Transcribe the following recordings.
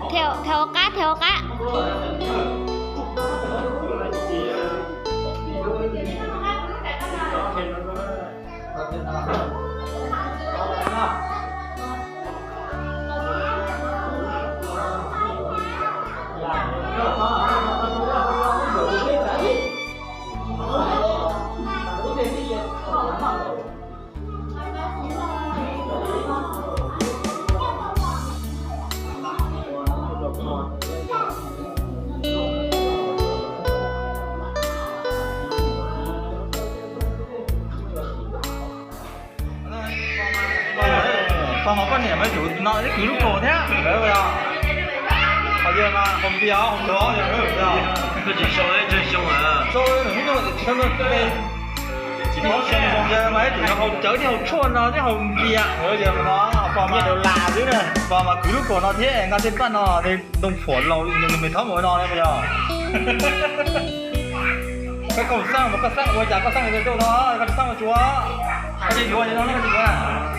Thiab hauv qab, thiab hauv qab. Pog mas poj niam mas yuav no ib kwv lub kaus thiab. Qhov yawg mas haus npias, haus npias. Tsis paub xyoo zoo yawg mas ib txwm haus cawv thiab haus tshuaj no thiab haus npias. Pog mas, pog mas kwv lub kaus no thiab nqa tej paj no, ntoo phuam laus nws me thob mus no ne yog. Koj, koj xaj mas koj xaj ua cas koj xaj rau no, koj tsis xaj ua tsuav, koj tsis yuav no koj tsis yuav.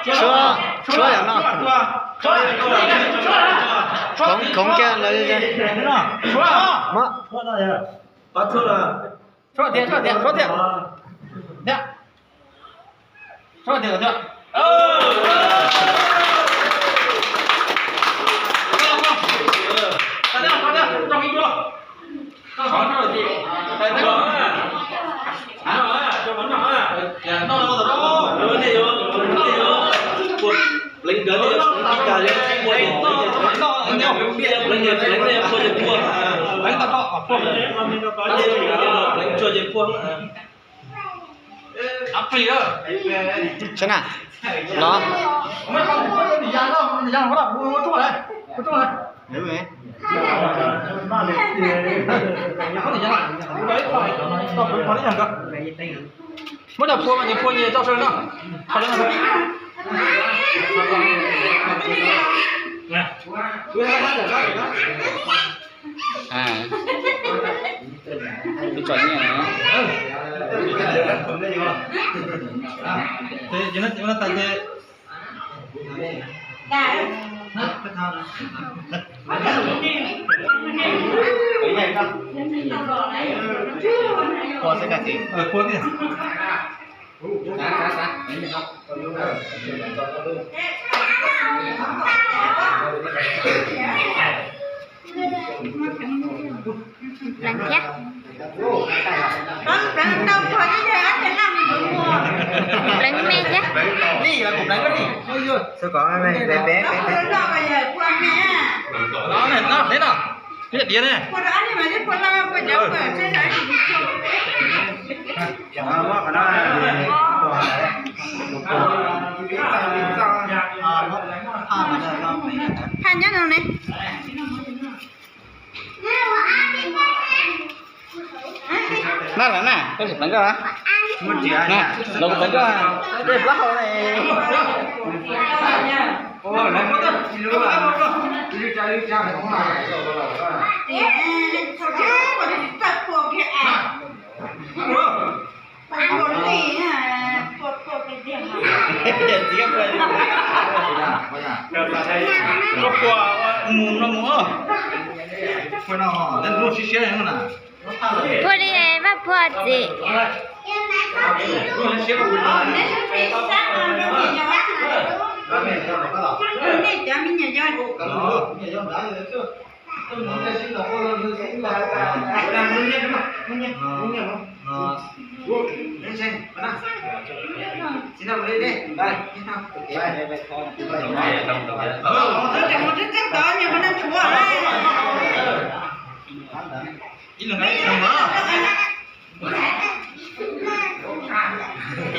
Tshuab, tshuab yam no. Khoov kiag lawm. Tshuab tiag, tshuab tiag, tshuab tiag. Tshuab tiag, tshuab tiag. Pleev nkawd, pleev nkawd, pleev nkawd, pleev nkawd, pleev nkawd, pleev nkawd. Sab na, los. Muab cov phua mas nyias phua nyias tso sawv no. Tso nyiaj no. Pleev thiab. Pleev me thiab. Pleev me. Diav ne. Phaj nyob no ne. Na, na, na, koj tsis pleev koj na. Na, los kuv pleev koj. Dej plaub hau ne. Koj puas mus no mus. Puag li Vaj Phuam txiv. Ib leeg ib leeg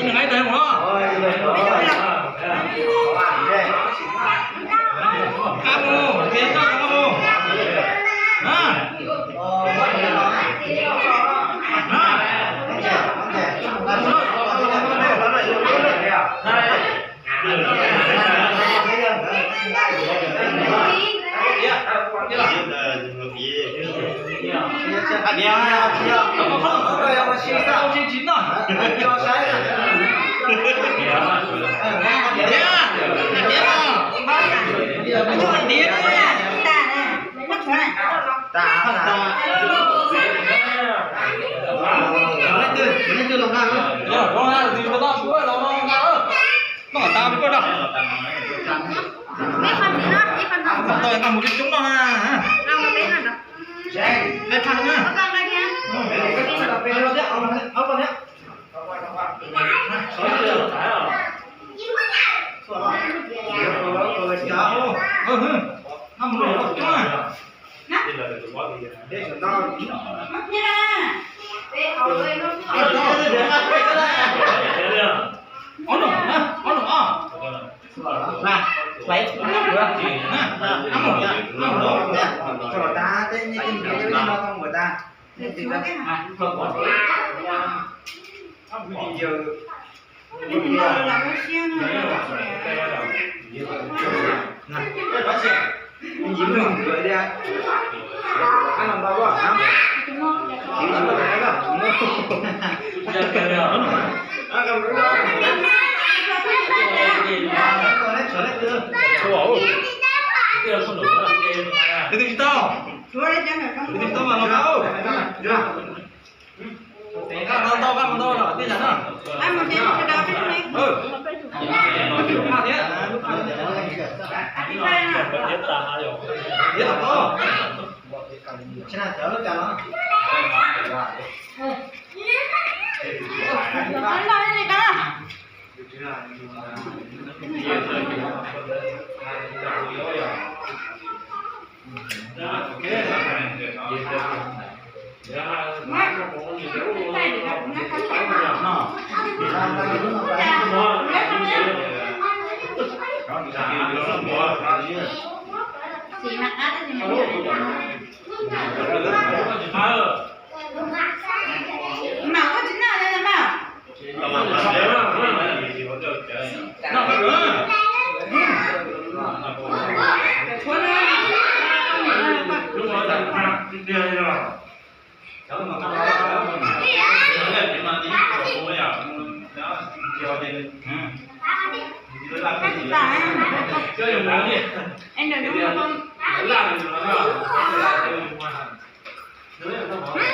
mus. Ib leeg ib leeg mus. Qab mus, qab mus. Ib qho ntxiv no, ib qho ntxiv no. Tau nqa mus coob coob no na. Qe phaj na. Tus twg tsis tau? Tus twg tsis tau mas los tau. Qab mus tau, qab mus tau los tij yam na. Phaj thiab. Thiab los tau. Mas koj tsis noj li mas.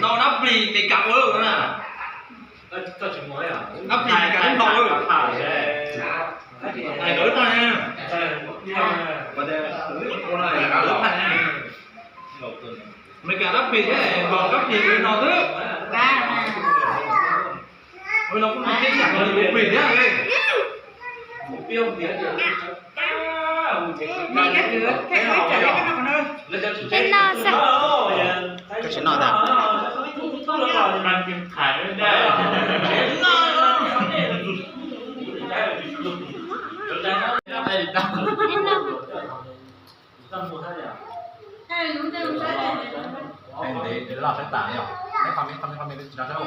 No dab plis Meskas ua na. Dab plis Meskas ib npaug. Hais kom wb tag na. Meskas dab plis thiab npaug dab plis no xwb. Ua no kuj muaj thiab yam li plis thiab. Koj tsis noj ntag. Ntev loj saib tas yom. Saib qhov me, qhov me, qhov me tsis tau saib.